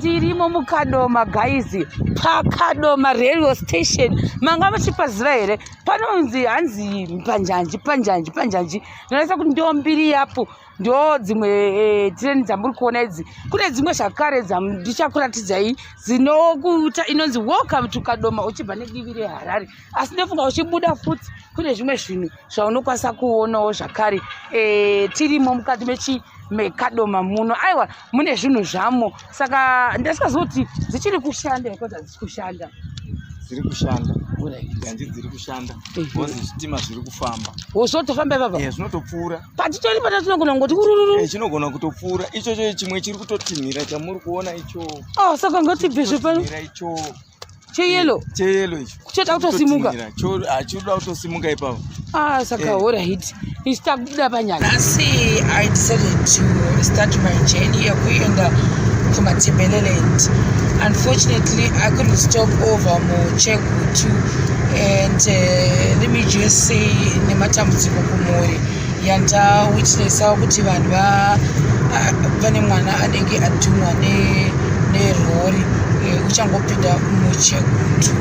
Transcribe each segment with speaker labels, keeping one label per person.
Speaker 1: Tirimo muKadoma guys, paKadoma railway station. Manga muchipaziva here? Panonzi hanzi panjanji panjanji panjanji. Ndinoisa kuti ndo mbiri yapo, ndo dzimwe train dzamuri kuona idzi. Kune dzimwe zvakare dzandichakuratidzai dzinokuita inonzi welcome to Kadoma uchibva nedivi reHarare. Asi ndofunga uchibuda futi kune zvimwe zvinhu zvaunokwanisa kuonawo zvakare. Tirimo mukati mechi mekadoma muno, aiwa mune zvinhu zvamo, saka ndasikaziva kuti dzichiri kushanda here kuti hadzisi kushanda.
Speaker 2: Dziri kushanda, nyanzvi dziri kushanda because zvitima zviri kufamba.
Speaker 1: Wozotofamba ipapa?
Speaker 2: Eh, zvinotopfuura.
Speaker 1: Patitori pata tinogona kungoti urururu.
Speaker 2: Eh, chinogona kutopfuura ichocho, chimwe chiri kutotinhira chamuri kuona icho.
Speaker 1: Oh, saka ngatibve zvepano.
Speaker 2: Icho
Speaker 1: cheyelo.
Speaker 2: Cheyelo icho
Speaker 1: choda kutosimuka.
Speaker 2: Choda kutosimuka ipapo.
Speaker 1: Ah, saka alright, isu takubuda panyaya.
Speaker 3: Nhasi I decided to start my journey yekuenda kuMatebeleland. Unfortunately, I couldn't stop over muChegutu and let me just say nematambudziko kumhuri yandawitnessa kuti vanhu vane mwana anenge adhumwa nerori uchangopinda muChegutu.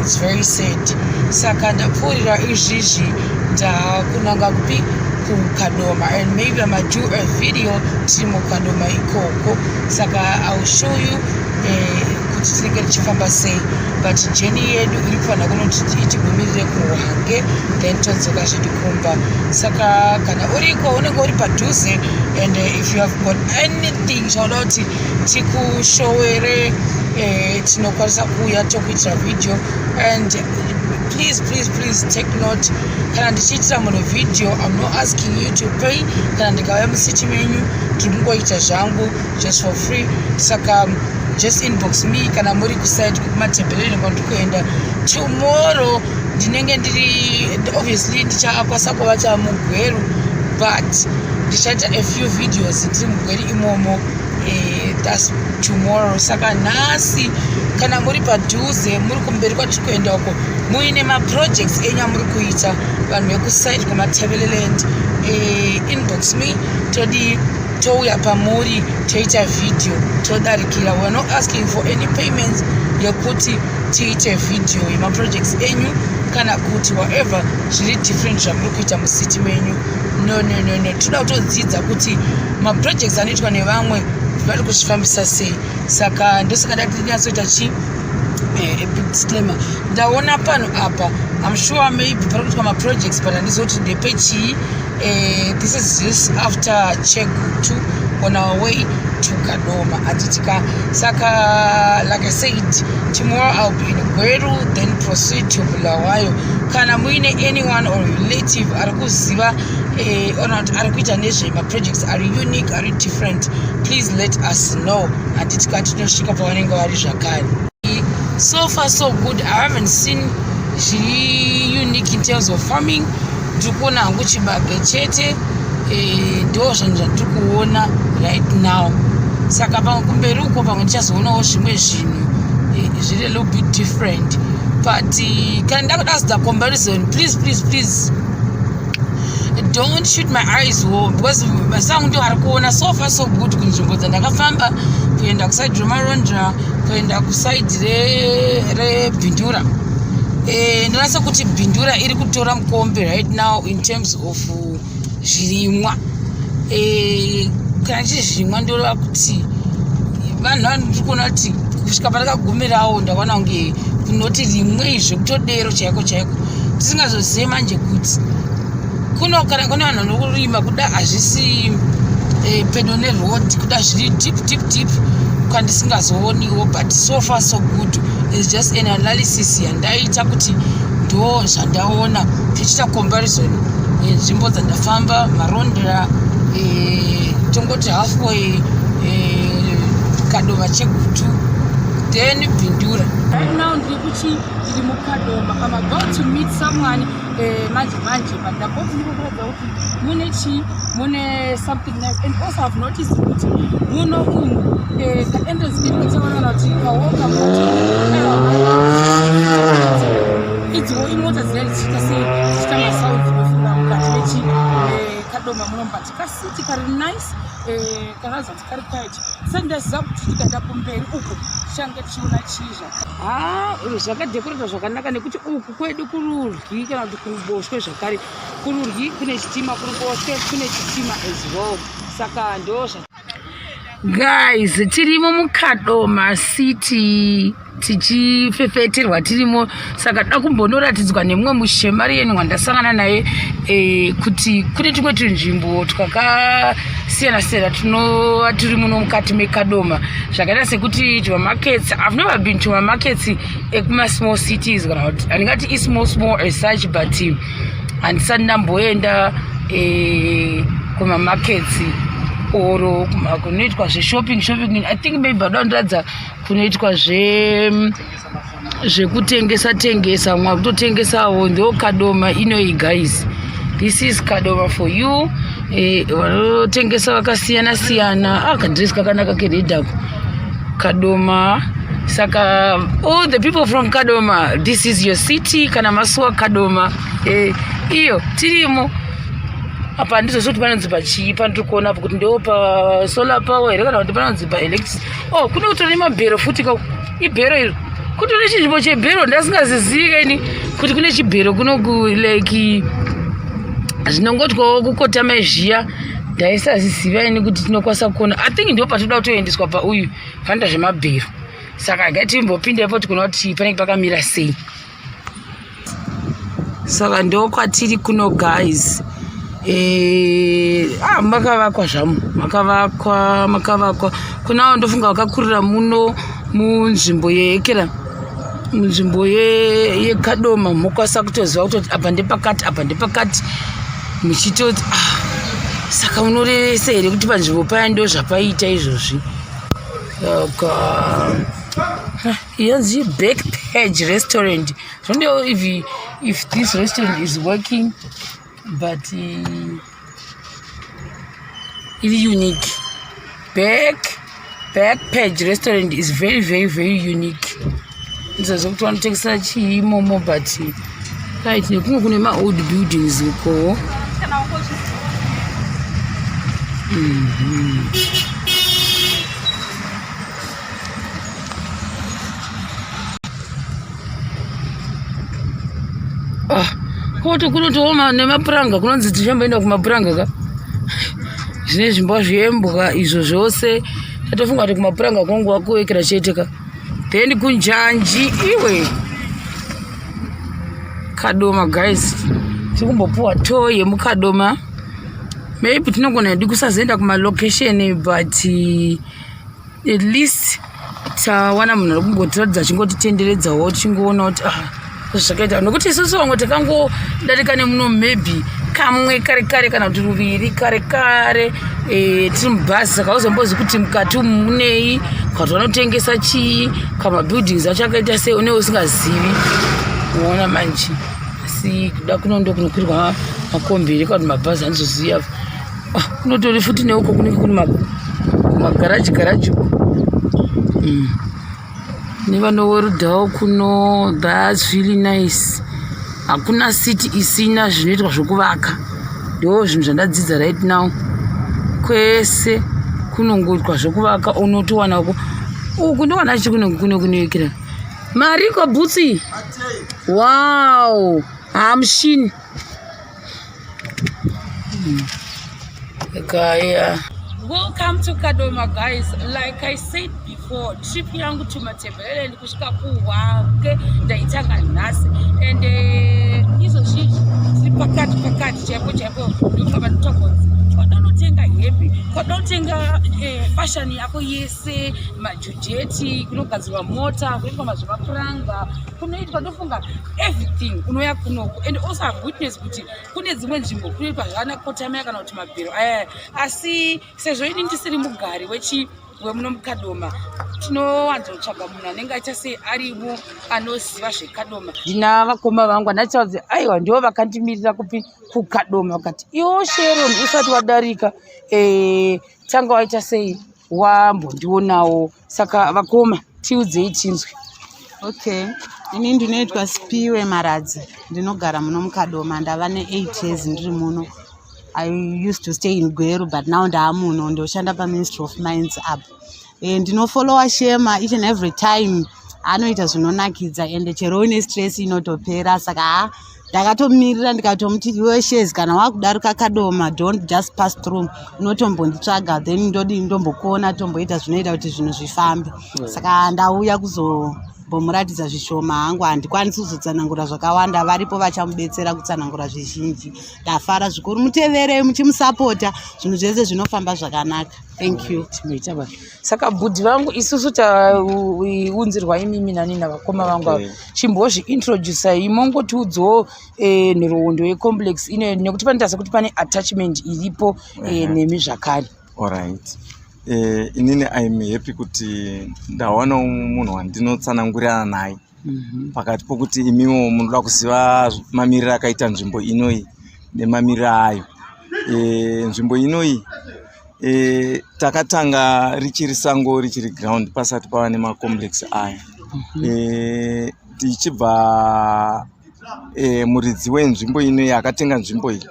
Speaker 3: It's very sad. Saka ndapfuurira izvizvi, ndakunanga kupi? KuKadoma. And maybe I might do a video tiri muKadoma ikoko, saka I will show you kuti tinenge tichifamba sei. But journey yedu iri kufanira kunoti itigumirire kuHwange, then todzoka zvedu kumba. Saka kana uriko, unenge uri padhuze, and if you have got anything chauda kuti tikushowere, tinokwanisa kuuya tokuitira video. And please, please, please take note, kana ndichiitira munhu video, I'm not asking you to pay. Kana ndikauya mucity menyu, ndiri kungoita zvangu just for free. Saka just inbox me kana muri kuside kuMatebeleni kwandiri kuenda. Tomorrow ndinenge ndiri, obviously ndichakwanisa kuva chamuGweru, but ndichaita a few videos ndiri muGweru imomo. That's tomorrow. Saka nhasi kana muri padhuze, muri kumberi kwatiri kuenda uko, muine maprojects enyu amuri kuita, vanhu vekuside kuMatebeleland, inbox me, todi touya pamuri, toita video, todarikira. We are not asking for any payments yekuti tiite video yemaprojects enyu kana kuti whatever zviri different zvamuri kuita mucity menyu. No, no, no, no, toda kutodzidza kuti maprojects anoitwa nevamwe vari kuzvifambisa sei. Saka ndosaka ndati ndinyatsoita chi a big disclaimer. Ndaona pano apa, I'm sure maybe pari kuitwa maprojects, but handizivi kuti ndepechii. This is just after Chegutu on our way to Kadoma, atitika. Saka like I said, tomorrow I'll be in Gweru, then proceed to Bulawayo. Kana muine anyone or relative ari kuziva or not ari kuita nezvemaprojects ari unique, ari different, please let us know, handitika? Tinosvika pavanenge vari zvakare. So far so good. I haven't seen zviri unique in terms of farming. Ndiri kuona hangu chibage chete, ndo zvinhu zvandiri kuona right now. Saka pamwe kumberi uko pamwe ndichazoonawo zvimwe zvinhu zviri a little bit different. But kana ndakuda kuzoita comparison, please, please, please don't shoot my eyes wo, because masangu ndo ari kuona. So far so good kunzvimbo dzandakafamba, kuenda kuside reMarondera, kuenda kuside reBindura. Ndinonatsa kuti Bindura iri kutora mukombe right now in terms of zvirimwa. Kana chii zvirimwa, ndoreva kuti vanhu vandiri kuona kuti kusvika pandakagumirawo, ndakaona kunge kunoti rimwe zvekutodero chaiko chaiko. Tisingazozive manje kuti kuno kana kune vanhu vanokurima, kuda hazvisi pedo neroad, kuda zviri deep, deep, deep kwandisingazooniwo. But so far so good is just an analysis yandaita kuti ndo zvandaona tichiita comparison yenzvimbo dzandafamba, Marondera, tongoti halfway, Kadoma, Chegutu, then Bindura.
Speaker 1: Right now ndiri kuchi ndiri muKadoma. I'm about to meet someone manje manje, but ndamboti ndikukuratidza kuti mune chii, mune something nice. And also I've noticed kuti muno umu kaentrance kedu kataona kuti kawoka idziwo imota dzinenge dzichiita sei, dzichiita masounds, ndofunga mukati mechi Kadoma muno. But kacity kari nice. Eh, kakaza kuti kari quiet sendaziva kuti tikaenda kumberi uku tichange tichiona chii ha zvakadhekoreta zvakanaka nekuti uku kwedu kurudyi kana kuti kuruboshwe zvakare kurudyi kune chitima kuruboshwe kune chitima as well saka ndozva guys tirimo mukadoma city tichifefeterwa tirimo saka da kumbonoratidzwa nemumwe mushemariyeni wandasangana naye e, kuti kune tumwe tunzvimbo twakasiyana siyana tunova turi muno mukati mekadoma zvakaita sekuti tumamarkets i've never been to mamarkets ekumasmall cities kana kuti handingati ismall small as such but handisati ndamboenda e, kumamarkets oro kunoitwa zveshopping shopping i think maybe vada kundiratidza kunoitwa zve zvekutengesa tengesa mwa kutotengesawo ndo kadoma inoyi guys this is kadoma for you eh, vanotengesa vakasiyana siyana ah, kadress kakanaka keredako kadoma saka all the people from kadoma this is your city kana masuwa kadoma eh, iyo tirimo apa handizvo kuti panonzi pachii pandiri kuona apo kuti ndo pasolar power here kana kuti panonzi paelectric oh kune kutori nemabhero futi ka ibhero iro kutori chinzvimbo chebhero ndasingazizivi kaini kuti kune chibhero kuno like zvinongotwawo kukotama zviya ndaisaziziva ini kuti tinokwanisa kuona i think ndo patoda kutoendeswa pauyu panoita zvemabhero saka ngatimbopindepo tikuona kuti panenge pakamira sei saka ndokwatiri kuno guys e, ah, makavakwa zvamo makavakwa makavakwa kunawo ndofunga vakakurira muno munzvimbo yeekera munzvimbo yekadoma mokwanisa kutoziva kutoti apa ndepakati apa ndepakati muchitoti ah, saka unorevesa here kuti panzvimbo paya ndo zvapaita izvozvi saka yanzi back page restaurant don't know if, if this restaurant is working but iri unique back back page restaurant is very very very unique ndizoziva kuti vanotengesa chii imomo but right nekumwe kune maold buildings ukowo mm -hmm. Ah, koto kunotooma nemapuranga kunonzi tichamboenda kumapuranga ka zvine zvimbwa zvembwa izvo zvose tatofunga kuti kumapuranga kwangu wakuwekera chete ka then kunjanji iwe kadoma guys tikumbopuwa to yemukadoma maybe tinogona hedu kusazoenda kumalocation but at least tawana munhu ari kumbotiratidza achingotitenderedzawo tichingoona kuti ah, zvakaita nokuti isusu vamwe takangodarika nemuno maybe kamwe kare kare kana kuti ruviri kare kare e, tiri mubhazi saka uzombozi kuti mukati umu munei kana vanotengesa chii kamabuildings acho akaita sei une usingazivi uona manje asi kuda kuno ndo kunokwirwa makombi here kana kuti mabhazi andizoziva ah, kunotori futi neuko kunenge kune kumagaraji garaji uko mm. nevanowerudhawo kuno thats really nice hakuna city isina zvinoitwa zvokuvaka ndo zvinhu zvandadzidza right now kwese kunongoitwa zvokuvaka unotowanako uku ndowana chi kunenge kune kunoikira mariko bhutsi wow hamushini Kaya. Welcome to Kadoma guys. Like I said before, trip yangu to Matebeleland kusvika kuhwange ndaitanga nhasi and uh, izvozvi tiri pakati pakati chaipo chaipo ndofamba nditogonzi kwada unotenga hembe kwada unotenga eh, fashani yako yese majujeti kunogadzirwa mota kunoitwa mazvemapuranga kunoitwa ndofunga everything unouya kunoku and also have witness kuti kune dzimwe nzvimbo kunoitwa zvana kotamaya kana kuti mabhero aya asi sezvo ini ndisiri mugari wechi wemuno mukadoma tinowanzotsvaga munhu anenge aita sei arimo anoziva zvekadoma ndina vakoma vangu andachitaura kuti aiwa ndivo vakandimirira kupi kukadoma vakati iwo sharon usati wadarika e, tanga waita sei wambondionawo saka vakoma tiudzei tinzwe
Speaker 4: okay ini ndinoitwa sipiwe maradzi ndinogara muno mukadoma ndava ne8 years ndiri muno I used to stay in Gweru, but now ndaamuno, ndoshanda paMinistry of Mines apo. Ndinofollowa Shema each and every time. Anoita zvinonakidza, ende chero uine stress inotopera. Saka ha, ndakatomirira, ndikatomuti, "Iwe Shez, kana wakudarika Kadoma, don't just pass through, unotombonditsvaga, then ndodi ndombokuona, tomboita zvinoita kuti zvinhu zvifambe." Saka ndauya kuzombomuratidza zvishoma hangu. Handikwanisi kuzotsanangura zvakawanda, varipo vachamubetsera kutsanangura zvizhinji. Ndafara zvikuru. Muteverei muchimusapota, zvinhu zvese zvinofamba zvakanaka. Thank you.
Speaker 1: Tinoita basa. Saka bhudhi vangu, isusu taunzirwa imimi nani navakoma vangu ava. Chimbozviintroducai, mongotiudzawo nhoroondo yecomplex ino, nekuti panoita sekuti pane attachment iripo nemi zvakare.
Speaker 2: Alright, inini I'm happy kuti ndawanawo munhu wandinotsanangurana naye pakati pokuti imiwo munoda kuziva mamiriro akaita nzvimbo inoyi nemamiriro ayo. Nzvimbo inoyi takatanga richiri sango, richiri ground, pasati pava nemacomplex aya. Tichibva muridzi wenzvimbo inoyi akatenga nzvimbo iyi,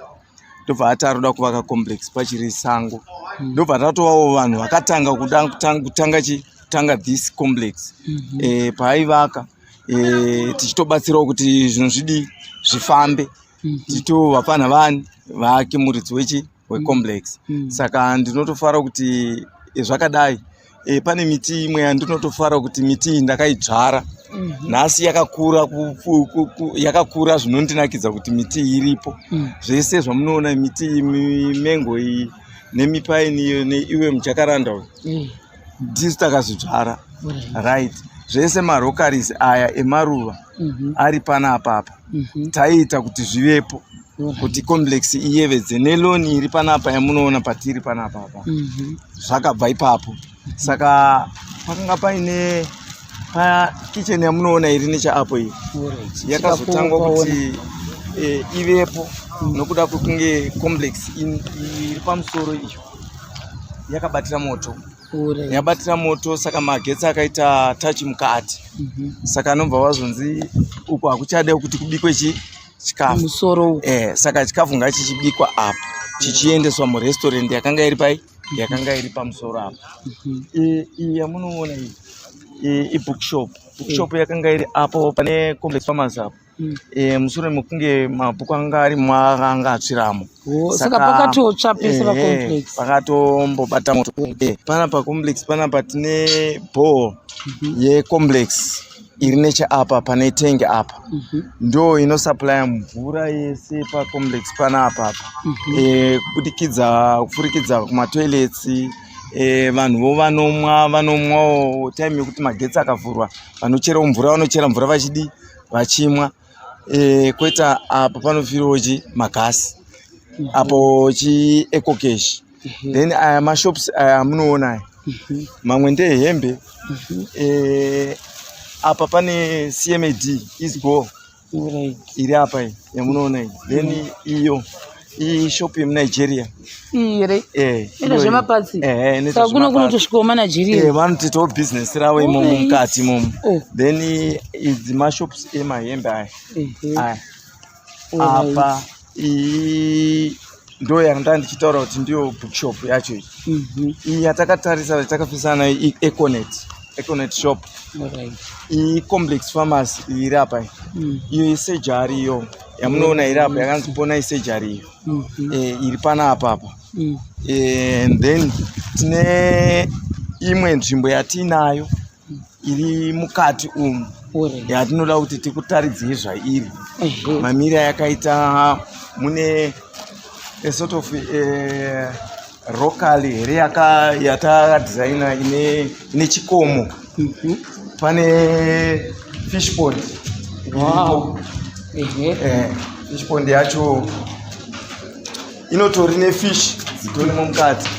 Speaker 2: ndobva ati aroda kuvaka complex pachiri sango. Ndobva tatovawo vanhu vakatanga kuda kutanga chi kutanga this complex. Paaivaka tichitobatsirawo kuti zvinhu zvidi zvifambe, tichitova vapfanha vani vake muridzi wechi wecomplex. Saka ndinotofara kuti zvakadai. Pane miti imwe yandinotofara kuti miti iyi ndakaidzvara, nhasi yakakura, yakakura zvinondinakidza kuti miti iyi iripo. Zvese zvamunoona, miti iyi, mimengo iyi nemipaini iyo neiwe mujakaranda uyu, ndisu takazvidzvara. Right, zvese marockeries aya emaruva ari panapa apa, taiita kuti zvivepo kuti complex iyevedze, nelawn iri panapa yamunoona patiri panapa apa, zvakabva ipapo. Saka pakanga paine pakitchen yamunoona iri nechaapo iyi, yakazotangwa kuti ivepo nokuda kwekunge complex iri pamusoro iyo yakabatira moto, yabatira moto. Saka magetsi akaita touch mukati, saka anobva wazonzi uku hakuchade kuti kubikwe chikafu.
Speaker 1: Musoro uku.
Speaker 2: Saka chikafu ngachichibikwa apa, chichiendeswa murestaurant yakanga iri pai, yakanga iri pamusoro apa. Iyi yamunoona iyi, ibookshop. Bookshop yakanga iri apo pane Complex Pharmacy apo. Mushure mekunge mabhuku anga arimo akanga atsviramo.
Speaker 1: Oh, saka pakatotsva pese pacomplex.
Speaker 2: Pakatombobata moto. Panapa complex panapa tine borehole yecomplex iri necheapa pane tank apa, ndo inosupplya mvura yese pacomplex panapa apa, kubudikidza kupfurikidza kumatoilets. Vanhuvo vanomwa, vanomwawo time yekuti magetsi akavhurwa, vanocherawo mvura, vanochera mvura vachidi vachimwa. Koita apo panofirawo chi magasi apo, chi EcoCash. Then aya mashops aya amunoona aya, mamwe ndehembe. Apa pane CMAD Isgo iri apa iyi yamunoona iyi. Then iyo ishop yemuNigeria.
Speaker 1: Ire ine
Speaker 2: iyo.
Speaker 1: Zvemapatsi.
Speaker 2: Inoita
Speaker 1: Saka kuno
Speaker 2: zvemapatsi.
Speaker 1: kunotosvikawo maNigeria.
Speaker 2: Vanotoitawo bhizinesi ravo imomo mukati imomo. Then idzi mashops emahembe aya. Aya apa iyi ndo yanga ndichitaura kuti ndiyo bookshop yacho iyi. Iyi yatakatarisa, yatakafisana nayo, iEconet, Econet shop. Iyi Complex Pharmacy iri apa iyi. Iyo isurgery iyo yamunoona iri apa, yakanzi Pona isurgery iyo. Iri panapa apa. And then tine imwe nzvimbo yatiinayo iri mukati umu yatinoda kuti tikutaridzei zvairi, mamiriro ayakaita. Mune a sort of rockery here yatakadesigna ine chikomo. Pane fish pond iripo. Fish pond yacho inotori nefish dzitorimo mukati.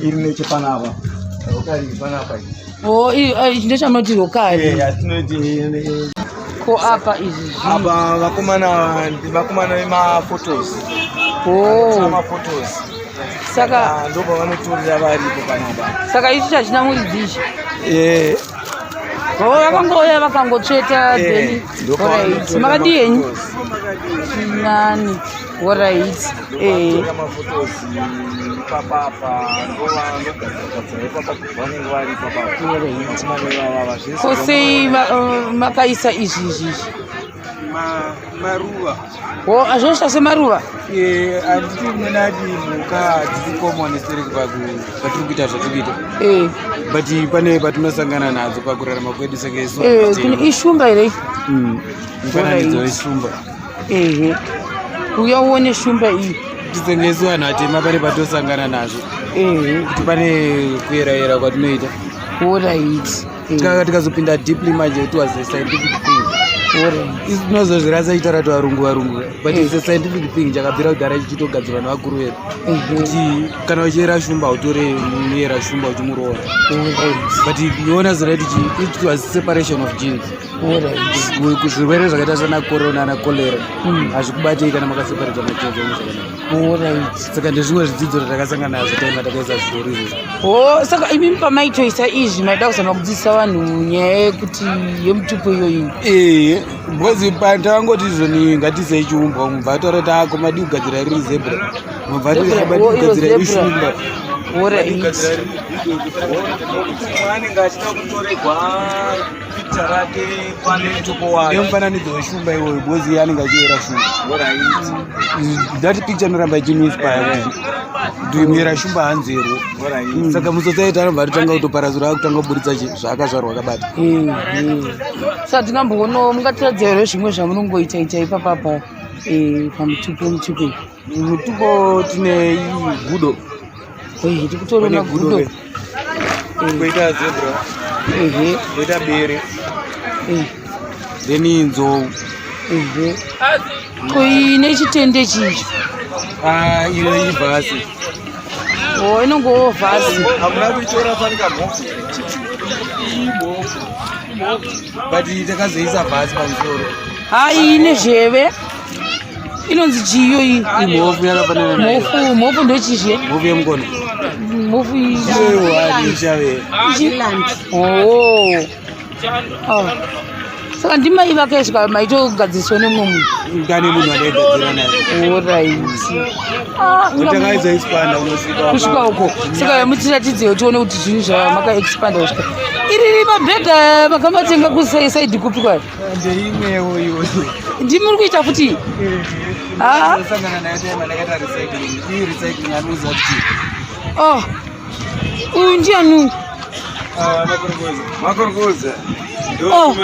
Speaker 2: Iri nechepanapa, rockery iri panapa iyi.
Speaker 1: Oh, ichi ndechamunoti rockery?
Speaker 2: Yatinoti
Speaker 1: Ko apa izvi
Speaker 2: Apa vakomana, vakomana vemaphotos. Maphotos.
Speaker 1: Saka
Speaker 2: ndo pavanotorera varipo panapa.
Speaker 1: Saka ichi chachina muridzi ichi? Oh, vakangouya vakangotsveta. Then
Speaker 2: Ndo
Speaker 1: alright.
Speaker 2: pavanotorera
Speaker 1: Makadii henyu?
Speaker 2: maphotos.
Speaker 1: Nani. Orit.
Speaker 2: Ndovatora mafotos ipapapa, ndovanogadzira ipapa, vanenge vari ipapapa.
Speaker 1: Alright.
Speaker 2: Vakomana ivavava zvese.
Speaker 1: Ko sei makaisa izvi izvi izvi?
Speaker 5: Maruva.
Speaker 1: O, azvinoita semaruva.
Speaker 5: Handiti munati mhuka dziri common seri patiri kuita zvatiri kuita, but pane patinosangana nadzo pakurarama kwedu senge isu.
Speaker 1: Kune ishumba here?
Speaker 5: Mufananidzo weshumba.
Speaker 1: Ehe, uya uone shumba iyi.
Speaker 5: Kuti senge isu vanhu vatema pane patosangana nazvo, kuti pane kuyerayera kwatinoita. Tikazopinda deeply manje, it was a scientific thing. Isu tinozozvirasa chitaura kuti varungu, varungu, but it's a scientific thing chakabvira kudhara chichitogadzirwa nevakuru vedu, kuti kana uchiyera shumba hautore muyera shumba uchimuroora, but iona zira kuti it was separation of genes. Zvirwere zvakaita sana corona nacholera hazvikubatei kana makaseparata magenes enyu zvakanaka. Saka ndezvimwe zvidzidzo zvatakasangana nazvo taima takaisa zvidhori izvozvo.
Speaker 1: O, saka imimi pamaitoisa izvi maida kuzama kudzidzisa vanhu nyaya yekuti yemutupo iyoyi?
Speaker 5: Ee, because takangoti izvoni ngatisei chiumbwa, mubva ataura kuti ako madi kugadzira riri zebra, mubva ati
Speaker 1: Zebra,
Speaker 5: madi
Speaker 1: oh, iro
Speaker 5: kugadzira
Speaker 1: zebra.
Speaker 5: ishumba.
Speaker 2: Anenge achida kutoregwa picha rake pane mutupo wake.
Speaker 5: Nemufananidzo weshumba iwoyo, because iye anenge achiyera shumba. That picture inoramba ichimuinspire kuti muyera shumba hanzerwo. Saka musociety anobva atotanga kutoparadzura, akutanga kuburitsa zvaakazvarwa akabata.
Speaker 1: Saka tingamboona, mungatiradza here zvimwe zvamunongoita ita ipapapa, pamutupo mutupo iyi?
Speaker 5: Mutupo tine gudo.
Speaker 1: Tikutoona
Speaker 5: Pane
Speaker 1: gudo.
Speaker 5: gudo, koita zebra, koita bere, then nzou.
Speaker 1: Ehe, ko nechitende chichi?
Speaker 5: Ah, iyo ivhasi.
Speaker 1: O, inongowo vhasi.
Speaker 2: Hamuna kuitora fanika mhofu?
Speaker 5: But takazoisa vhasi pamusoro.
Speaker 1: Hai, ine zheve, inonzi chiyo iyi?
Speaker 5: Imhofu yakafanana nayo.
Speaker 1: Mhofu, mhofu ndochizve?
Speaker 5: Mhofu yemukono.
Speaker 1: Mhofu iyi.
Speaker 5: Ishave.
Speaker 4: Eland.
Speaker 1: Oh. Ah. Saka ndimai vakaiswa, maitogadziriswa nemumwe munhu?
Speaker 5: Kane munhu anaigadzira naye.
Speaker 1: Orit.
Speaker 5: Takaisa expanda unosvika.
Speaker 1: Kusvika uko. Saka mutiratidzewo tione kuti zvinhu zvamakaexpanda kusvika iriri mabhega makamatenga kusaidi kupi kwayo?
Speaker 5: Ndeimwewo iyoyo.
Speaker 1: Ndimi kuita futi? Ah.
Speaker 5: Sangana nayo time ndakaita recycling. Iyi recycling anoziva kuti
Speaker 1: Oh. Uyu ndiani?
Speaker 5: Makorokoza.
Speaker 2: Makorokoza.
Speaker 1: Oh.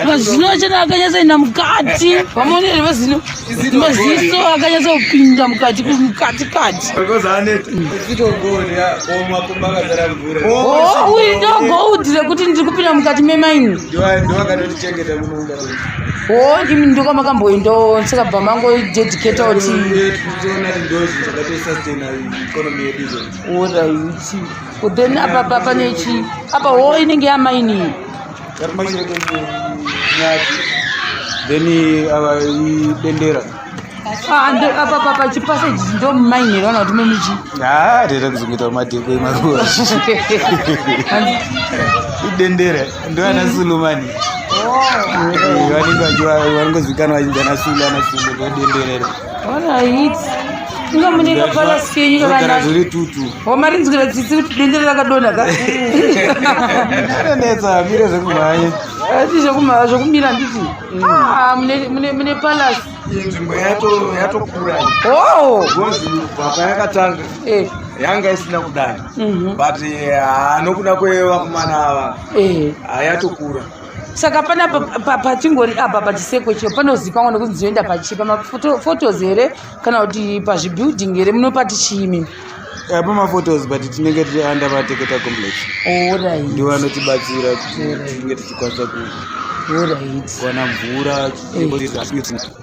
Speaker 1: Mazino achena akanyatsoenda mukati, vamuone here mazino? Maziso akanyatsopinda mukati, mukati kati.
Speaker 2: Makorokoza aneta.
Speaker 5: Makomba akazara mvura.
Speaker 1: Oh, uyu ndo gold rekuti ndiri kupinda mukati memaini.
Speaker 5: Ndowakatotichengeta munounda.
Speaker 1: O, imi ndokwamakamboendawo, saka bva mangodedicata kuti
Speaker 5: Tiona kuti ndozvinhu zvakatosustain economy yedu izvozvo.
Speaker 1: Orit, then apa pa pane chi apa? Ho, inenge yamaini.
Speaker 5: Kari mashure nyati, then ava idendera.
Speaker 1: Ah, apa pa pachipassage ndo mumaini here kana kuti memuchi?
Speaker 5: Ha, toita kuzongoita madheko emaruva. Idendera ndo ana Sulumani vanenge vanongozivikanwa vachinzi ana Sulu, ana Sulu, ndodendera.
Speaker 1: Orit, inga mune kapalasi kenyu.
Speaker 5: Zvogara
Speaker 1: Kakanaka.
Speaker 5: zviri tutu.
Speaker 1: Wamarinzwira tsitsi kuti dendera rakadonha ka.
Speaker 5: Anonetsa mire zvekumhanya.
Speaker 1: Ati zvekumira nditi. Ah, mune palace.
Speaker 2: Nzvimbo yatokura.
Speaker 1: Oh.
Speaker 2: Because kubva payakatanga yanga isina kudai, but nokuda kwevakomana ava hayatokura.
Speaker 1: Saka panapa pachingori apa pachiseko chiyo panozikanwa nekuti nzoenda pachi pamaphotos here kana kuti pazvibuilding here? Munopati chiimi?
Speaker 5: Pamaphotos, but tinenge tiri under vaTeketa Complex. Ndivo vanotibatsira kuti tinge tichikwanisa kuwana mvura.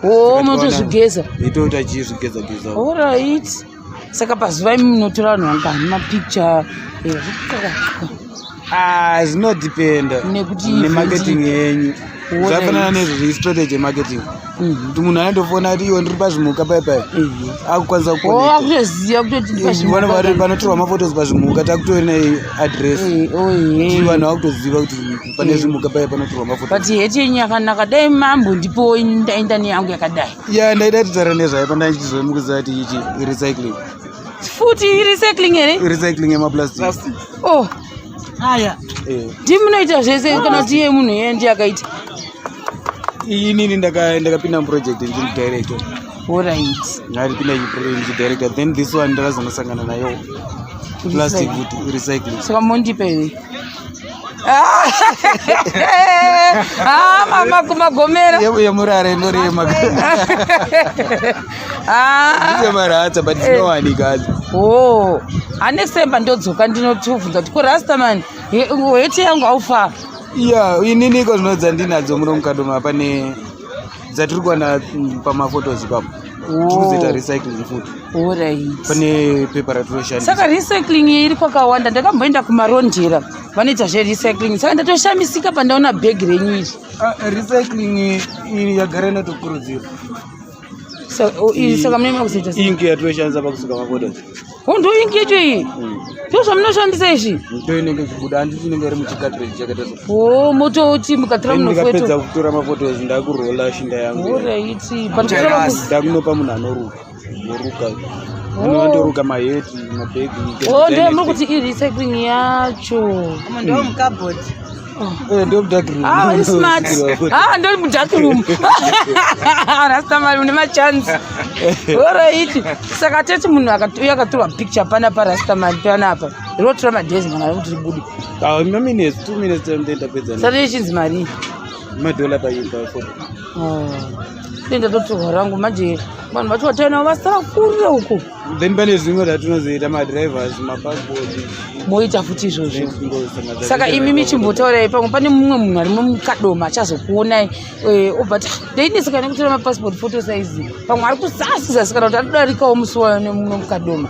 Speaker 1: O, munotozvigeza?
Speaker 5: Itoita chizvigeza geza.
Speaker 1: Orit, saka pazuva imi munotora vanhu vangani mapicture?
Speaker 5: Ah, zvinodependa
Speaker 1: Nekuti
Speaker 5: nemarketing yenyu. Zvafanana nezvizvi strategy marketing mhm. kuti munhu anotofona kuti iwo ndiri pazvimuka pai pai mhm. akukwanisa
Speaker 1: kutoziva
Speaker 5: kutoti panotorwa mafotos pazvimuka takutori neadress eh, oh, vanhu vakutoziva kuti pane eh. zvimuka pai panotorwa mafotos
Speaker 1: but heti yenyu yakanaka dai mambo ndipo ndaenda neyangu yakadai
Speaker 5: ya ndaida titaura nezvayo pandaichizomukuziva kuti ichi recycling
Speaker 1: futi recycling here
Speaker 5: recycling yemaplastic
Speaker 1: oh aya eh. ndi munoita zvese kana kuti iye munhu iye ndiye akaita
Speaker 5: inini ndakapinda muproject ndiri director
Speaker 1: orit
Speaker 5: ndakapinda ndichidirector then this one ndakazonosangana nayo plastic recycling
Speaker 1: saka mondipa here ah, ah, magomera
Speaker 5: yemurare ndorema ah. maratsa but dzinowanika hadzo
Speaker 1: oh ane semba ndodzoka ndinotobvunza kuti ko rastaman heti yangu aufa
Speaker 5: ya ininiko zvino dzandinadzo muno mukadoma pane dzatiri kuwana pamafotos ipapo tikuzoita recycling futi
Speaker 1: Alright.
Speaker 5: Pane pepa ratinoshandisa.
Speaker 1: Saka recycling iri kwakawanda ndakamboenda kumarondera vanoita zverecycling saka ndatoshamisika pandaona bhegi renyu iri.
Speaker 5: Ah, recycling iri yagara inotokurudzirwa.
Speaker 1: Oh, saka munenge makuzoita
Speaker 5: sei? Inki yatinoshandisa pakusuka mafotos.
Speaker 1: Oh, ndo inki yacho iyi? Ndo zvamunoshandisa izvi?
Speaker 5: Ndo inenge ichibuda handiti inenge iri muchikatreji chakaita so.
Speaker 1: Oh, mototi mukatora
Speaker 5: munofoto. Ndikapedza kutora mafotos ndakurola shinda yangu.
Speaker 1: Alright.
Speaker 5: Ndakunopa munhu anoruka. Voruka. Vanhu vanotoruka maheti, mabhegi.
Speaker 1: Oh, ndiyo muri kuti i-recycling yacho.
Speaker 4: Ndo mucupboard.
Speaker 5: Eh, ndo mudark room.
Speaker 1: Ah, uri smart. Ah, ndo mudark room. Rasta mari une machance. Alright. Saka teti munhu akauya akatorwa picture pana pa Rasta mari panapa. Rinotora madays mangana kuti ribude.
Speaker 5: Ah, ma minutes, 2 minutes time ndapedza.
Speaker 1: Saka ichinzi mari.
Speaker 5: Madola pa photo.
Speaker 1: Oh. Ndatotorwa rangu manje vanhu vacho vataina vasakure uko
Speaker 5: then pane zvimwe zvatinozoita madrivers mapassport
Speaker 1: moita futi izvozvo saka imi michimbotaurai pamwe pane mumwe munhu ari mukadoma achazokuonai eh, obva ti ndaineseka nekutora mapassport photo size pamwe ari kuzasi zasi kana kuti anodarikawo musi wayo nemuno mukadoma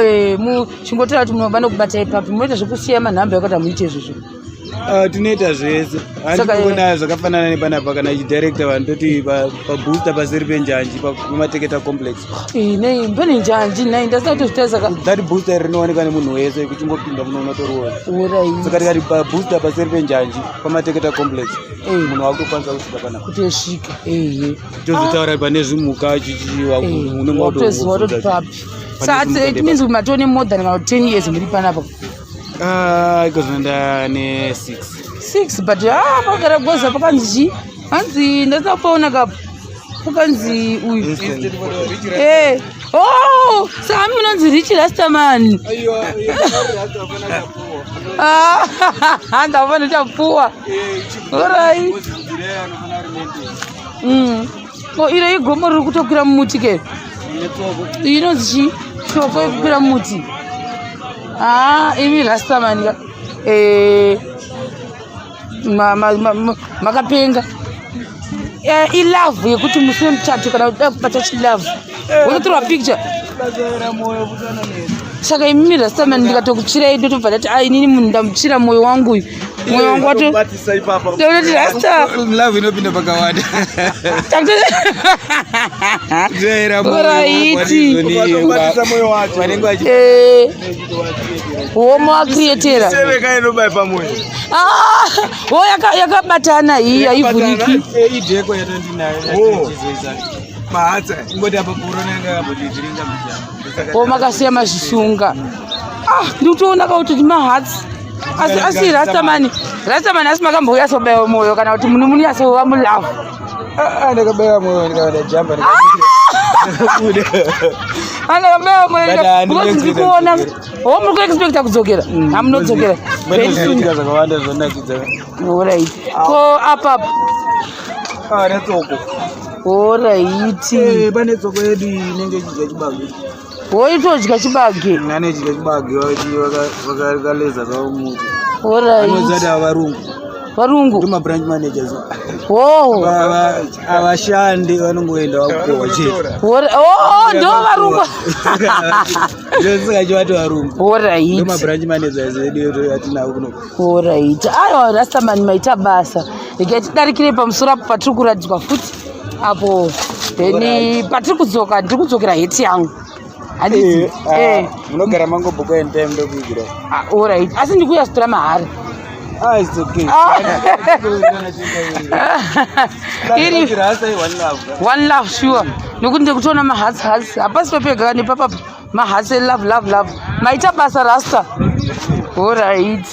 Speaker 1: eh. eh, chimbotaura kuti vanokubatai papi munoita zvekusiya manhamba ekuti hamuite izvozvo
Speaker 5: Ah, tinoita zvese handikuona zvakafanana nepanapa kana ichidirecta vanhu toti pabooster paseri penjanji pamateketa complex
Speaker 1: nei pane njanji nai ndasina kutozvitarisa ka
Speaker 5: that booster rinowanikwa nemunhu wese kuchingopinda muno unotoriona saka tikati pabooster paseri penjanji pamateketa complex eh. munhu wakutokwanisa kusvika panapa
Speaker 1: kutosvika ehe
Speaker 5: tozotaura pane zvimuka
Speaker 1: chichiunenge watoziva toti papi saka it means kuti matone more than kana 10 years muri panapa
Speaker 5: Ah, iko zvino ndane 6.
Speaker 1: 6 but ah pakagara goza pakanzi chi? Hanzi ndasina kupaona kapo. Pakanzi uyu. Eh. Oh, saka munonzi Rich Rastaman. Ah, ndafana chapuwa. Alright. Ko iro igomo riri kutokwira mumuti ke? Inonzi chii? Shoko yekukwira mumuti. Ah, imi Rastaman ka. Eh, makapenga. Eh, ilove yekuti musi wemuchato kana uda kubata chilove. Wototorwa picture. Saka imimi Rastaman ndikatokutsvirai ndotobva ndati ah inini munhu ndamutsvira moyo wangu uyu. Moyo wangu wato
Speaker 2: Batisa ipapa.
Speaker 1: Ndinoti Rasta.
Speaker 5: Love inopinda pakawanda. Ndinoera moyo.
Speaker 1: Oraiti.
Speaker 2: Batisa moyo wacho.
Speaker 5: Vanenge vachi
Speaker 1: Eh, homo akrietera.
Speaker 2: Seveka inobaya pamoyo.
Speaker 1: Ah, ho yakabatana iyi haivhuriki.
Speaker 5: Eh, idheko yatandinayo.
Speaker 2: Oh. Mahatsa.
Speaker 5: Ingoti apa corona yanga yakambotidhiringa mbichana.
Speaker 1: Ho makasiya mazvisunga. Ah, ndikutoona ka kuti mahatsi. Asi asi Rastamani, Rastamani asi makambouya sobaiwa moyo kana kuti munhu munyatsova mulove.
Speaker 5: Ah, ah, ndakabaiwa moyo ndikavada jamba ndikabuda.
Speaker 1: Andakabaiwa moyo
Speaker 5: But, ah,
Speaker 1: because ndiri kuona ho muri kuexpecta kudzokera. Hamunodzokera. Very soon.
Speaker 5: Zvinoitika zvakawanda zvinonakidza.
Speaker 1: Alright. Ko apa
Speaker 5: Ah, netsoko.
Speaker 1: Alright.
Speaker 5: Eh, pane tsoko yedu inenge ichidya chibage.
Speaker 1: Woitodya chibage.
Speaker 5: Nane chidya chibage vakaleza zvavo muti.
Speaker 1: Alright.
Speaker 5: Anozati ava varungu.
Speaker 1: Varungu.
Speaker 5: Ndi mabranch managers.
Speaker 1: Oh.
Speaker 5: Avashandi vanongoenda vakukohwa chete.
Speaker 1: Oh, ndo varungu.
Speaker 5: Ndosingachivati varungu.
Speaker 1: Alright.
Speaker 5: Ndo mabranch managers edu atinawo kuno.
Speaker 1: Alright. Aiwa Rastaman maita basa. Regai tidarikire pamusoro apo patiri kuratidzwa futi apo, then patiri kudzoka, ndiri kudzokera heti yangu, handiti?
Speaker 5: Eh, munogara mangobhuka anytime, ndokuigira.
Speaker 1: Ah, alright, asi ndikuuya sitora mahara.
Speaker 5: Ah, it's okay.
Speaker 1: Ah. Iri
Speaker 5: Rasta, one love.
Speaker 1: One love, sure, nekuti ndikutoona mahatsi hatsi, hapasi pepega nepapa mahatsi. Love, love, love. Maita basa, rasta. Alright,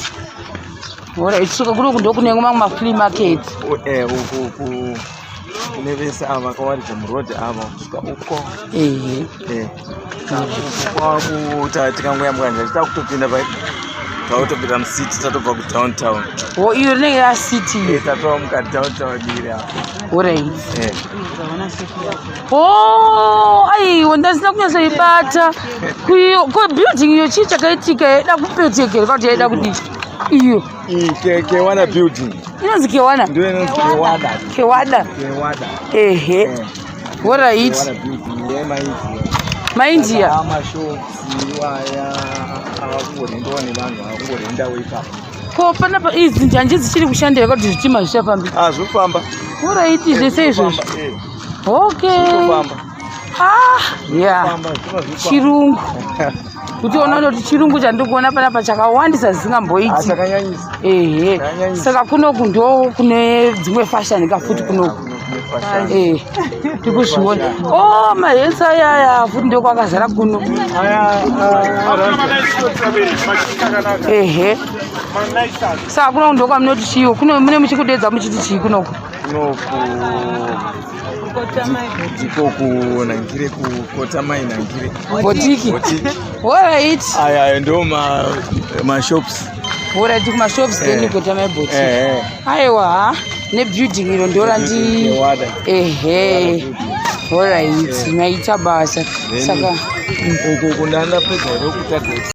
Speaker 1: saka kunoku ndokune mamwe maflea market.
Speaker 2: Uku kune vese ava vakawaridza murodhi ava kusvika uko. Kwakuta tikangoyambuka nje, takutopinda takutopinda mucity, tatobva kudowntown.
Speaker 1: O, iyo rinenge yacity.
Speaker 2: Tatova mukati downtown iri apa.
Speaker 1: O, aiwa, ndasina kunyatsoibata. Ko building iyo, chii chakaitika? Yaida kupetekera kana kuti yaida kudii iyo?
Speaker 2: Iyi Kewana building.
Speaker 1: Inonzi Kewana?
Speaker 2: Ndiyo inonzi Kewada.
Speaker 1: Kewada.
Speaker 2: Kewada.
Speaker 1: Ehe. Alright.
Speaker 2: Kewana building yemaindia.
Speaker 1: Maindia.
Speaker 2: Amashops iwaya avakungorendwa nevanhu, vakungorendawo ipapo.
Speaker 1: Ko panapa idzi njanji dzichiri kushandira kuti zvitima zvichafambi?
Speaker 2: Ah, zvinofamba.
Speaker 1: Alright, zvese izvozvo. Okay.
Speaker 2: Zvinofamba.
Speaker 1: Ah, yeah.
Speaker 2: Famba, zvitima zvinofamba.
Speaker 1: Chirungu, kuti ona kuti chirungu chandiri kuona panapa chakawandisa
Speaker 2: Ah,
Speaker 1: zvisingamboiti.
Speaker 2: Chakanyanyisa.
Speaker 1: Ehe.
Speaker 2: Chakanyanyisa.
Speaker 1: Saka kunoku ndo kune dzimwe fashion kafuti kunoku.
Speaker 2: Kune fashion.
Speaker 1: Tikuzviona o mahetsi ayaya futi ndo kwakazara kuno.
Speaker 2: Aya,
Speaker 1: Ehe, saka kunoku ndo kwamunoti chiyo kuno, mune muchikudedza muchiti chii kunoku?
Speaker 2: Kunoku ndiko kunangire kukota mai nangire.
Speaker 1: Botiki.
Speaker 2: Botiki.
Speaker 1: Alright.
Speaker 2: Aya ndo mashops.
Speaker 1: Alright, kumashops then. Kota mai botiki. Aiwa, ha, nebuilding iro ndo randi.
Speaker 2: Kewada.
Speaker 1: Ehe, alright, maita basa.
Speaker 2: Then
Speaker 1: Saka
Speaker 2: uku kundandapedza here kuta.